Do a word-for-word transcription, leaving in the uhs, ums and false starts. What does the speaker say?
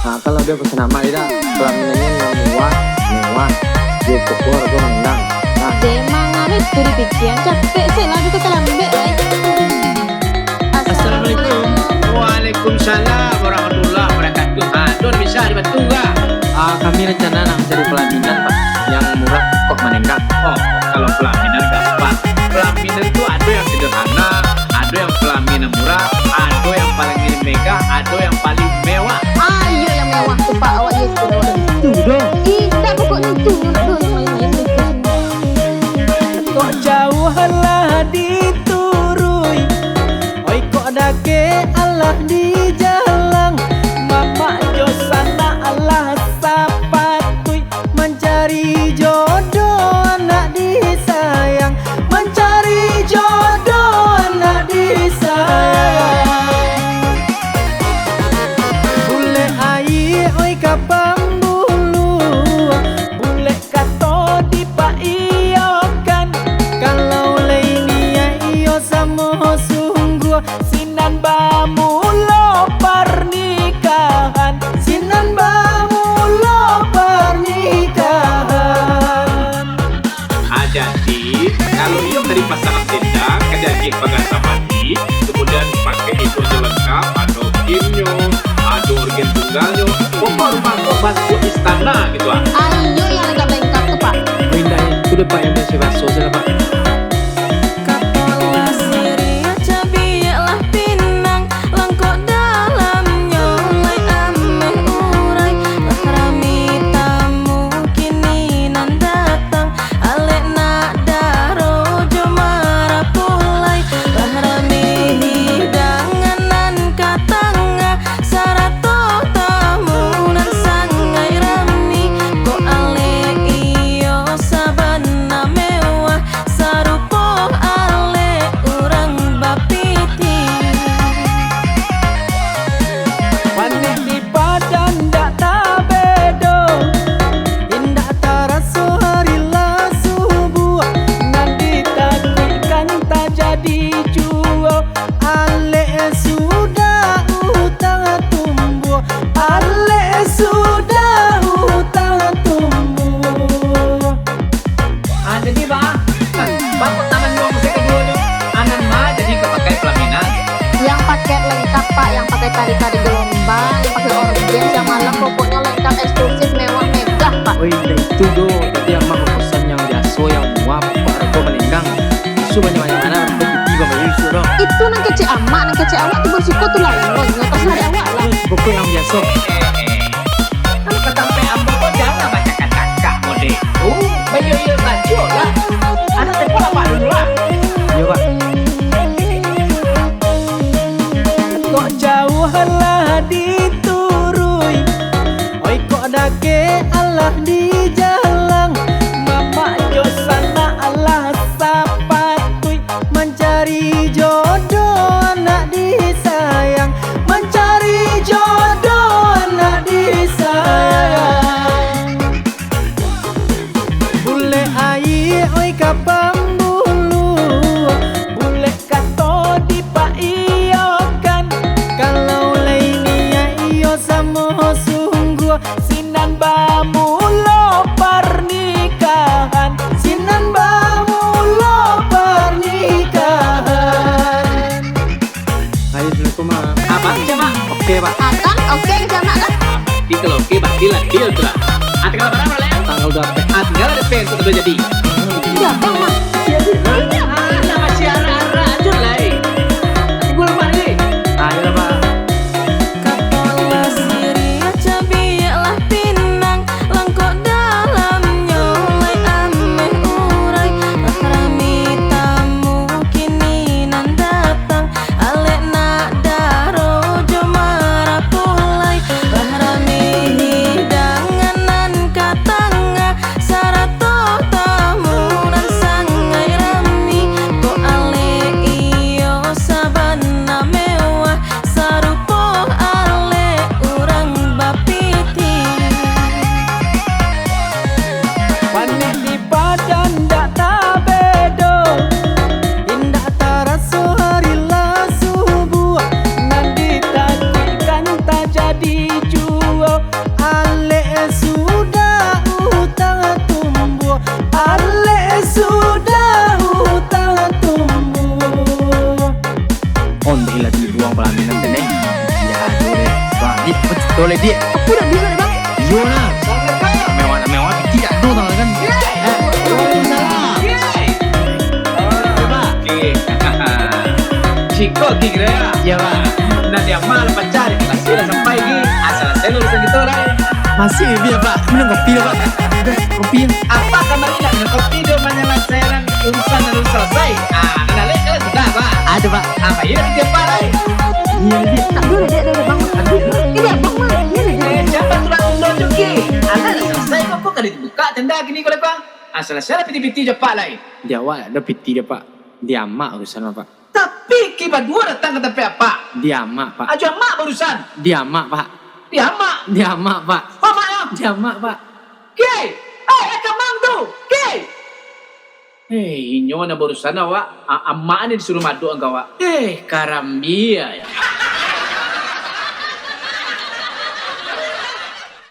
Nah, kalau dia pesan amak, Ida, pelaminan nan mewah, mewah, di toko harga mandang. Nah. Dek, manga itu dipikian, capek se lah, biko talambek lai. Assalamualaikum. Waalaikumsalam warahmatullahi wabarakatuh. Ah, Don bisa dibantu kah? Ah, kami rencana nak mencari pelaminan, Pak, yang murah kok manenggang. Oh, kalau pelaminan gampang. Pelaminan tu ado yang sederhana, ado yang pelaminan murah, ado yang paling megah, ado yang paling mewah. Ah, iyo, yang mewah tu, Pak. Awak iyo tu, awak iyo. Tu doh. Indak, pokoknyo tu, indak doh yang lain-lain tu. Kok jauah lah diturui, oi, kok dakek alah dijalang, mamak jo sanak alah sapatuik. Mancari jodoh anak disayang, mancari jodoh anak disayang. Bulek aia oi ka pambuluah, bulek kato dipaiyokan. Kalau lai niaik iyo samo sungguah, sinan bamulo parnikahan, sinan bamulo parnikahan. Ah, jadi, kalau iyo ka dipasang tenda, ka jadi pagar samadi, kemudian pakai itu aja lengkap, ado kimnyo, ado orgen tunggalnyo, pokok rumah ko bantuak istana gitu ah. Ayo yang lengkap-lengkap tu, Pak. Oh, indak, itu deh, Pak, yang biaso-biaso se lah, Pak. Kapala siriah cabiak lah pinang, langkok dalamnyo lai ameh urai, lah rami tamu kini nan datang, alek nak daro jo marapulai, lah rami hidangan nan ka tangah, sarato tamu nan sangaik rami, kok alek iyo sabana mewah, sarupo alek urang bapitih. Panek di Padan dak tabedo, indak taraso hari lah subuah, nan ditakuikkan tajadi juo. Alek sudah utang tumbuah, alek sudah utang tumbuah. Ah, jadi, Bang, ah, Bang, tangan Bang musim kaduo tu, anan ma jadi ka pakai pelaminan? Yang paket lengkap, Pak, yang pakai tari-tari gelombang, yang pakai orgen, yang malam pokoknya lengkap, eksklusif, mewah, megah, Pak. Oh, indak itu doh, tadi Amang pesan yang biaso, yang murah, Pak, harga manenggang. Isu banyak-banyak anak, harga piti, Bang, bayu isu doh. Itu nan kecek Amak, nan kecek awak tu bersiko tu lain, Bang, yang terserah awak lah. Pokok yang biaso. Kalau ka tampek ambo ko, janlah bacakak-cakak model tu. Baiyo-iyo sajo lah. Anak tempo lapak dulu lah. Iyo, Pak. Kok jauah lah diturui, oi, kok dakek alah dijalang. Mamak jo sanak alah sapatuik. Mancari jodoh anak disayang, mancari jodoh anak disayang. Bulek aia, oi, ka pambuluah, bulek kato dipaiyokan. Kalau lai niaik iyo samo sungguah, sinan bamulo parnikahan, sinan bamulo parnikahan. Ayo, assalamualaikum, Mak. Apa, Cak, Mak? Oke, Pak. Ah, kan? Oke, Cak Mak, kan? Ah, berarti kalau oke, berarti lah deal tu lah. Ah, tanggal bara, Mak, lah, ya? Tanggal dua belas. Ah, tinggal ada pen tu, udah jadi. Iya, Bang, Mak. Iya, Bang. Ah, nama si Ara-Ara aja lah, eh. Tapi gue lupa, nih. Ah, iya, Pak. Kapala siriah cabiak lah pinang, langkok dalamnyo lai ameh urai, lah rami tamu kini nan datang, alek nak daro jo marapulai, lah rami hidangan nan ka tangah, sarato tamu nan sangaik Toleh, Diak. Apo dak, Diak, Bang? Iyo lah. Mewah, mewah, piti dak ado tau kan? Waalaikumsalam. Iyo, Pak. Oke. Ciko Ki kiro yo? Iyo, Pak. Nan di Amak lah pacah, di Bekasi lah sampai Ki. Asal-asal urusan kito lah. Masih, Pak. Minum kopi lah, Pak. Udah, kopi. Apak kamari nak minum kopi, dio manyalasaikan urusan nan alun salasai. Ah, nan alek kan sudah, Pak. Ado, Pak. Apo iyo di Apak lai? Iyo, Diak. Tak ado, Diak, ado, Bang. Ado, Diak. Ini Abang, Bang. Iyo, Diak. Eh, sia tu lah tundo jo Ki? Alah lah salasai kok, kok ka dibukak tenda kini ko lai, Bang. Asal-asal piti-piti jo Apak lai. Di awak ado piti dio, Pak. Di Amak urusan, Pak. Tapi Ki baduo datang ka tampek Apak. Di Amak, Pak. Ajo Amak baurusan. Di Amak, Pak. Di Amak. Di Amak, Pak. Amak yo. Di Amak, Pak. Ki, eh, akamang tu, Ki. Eh, inyo nan baurusan awak, a- Amak ni disuruah madok ka awak. Eh, karambia yo.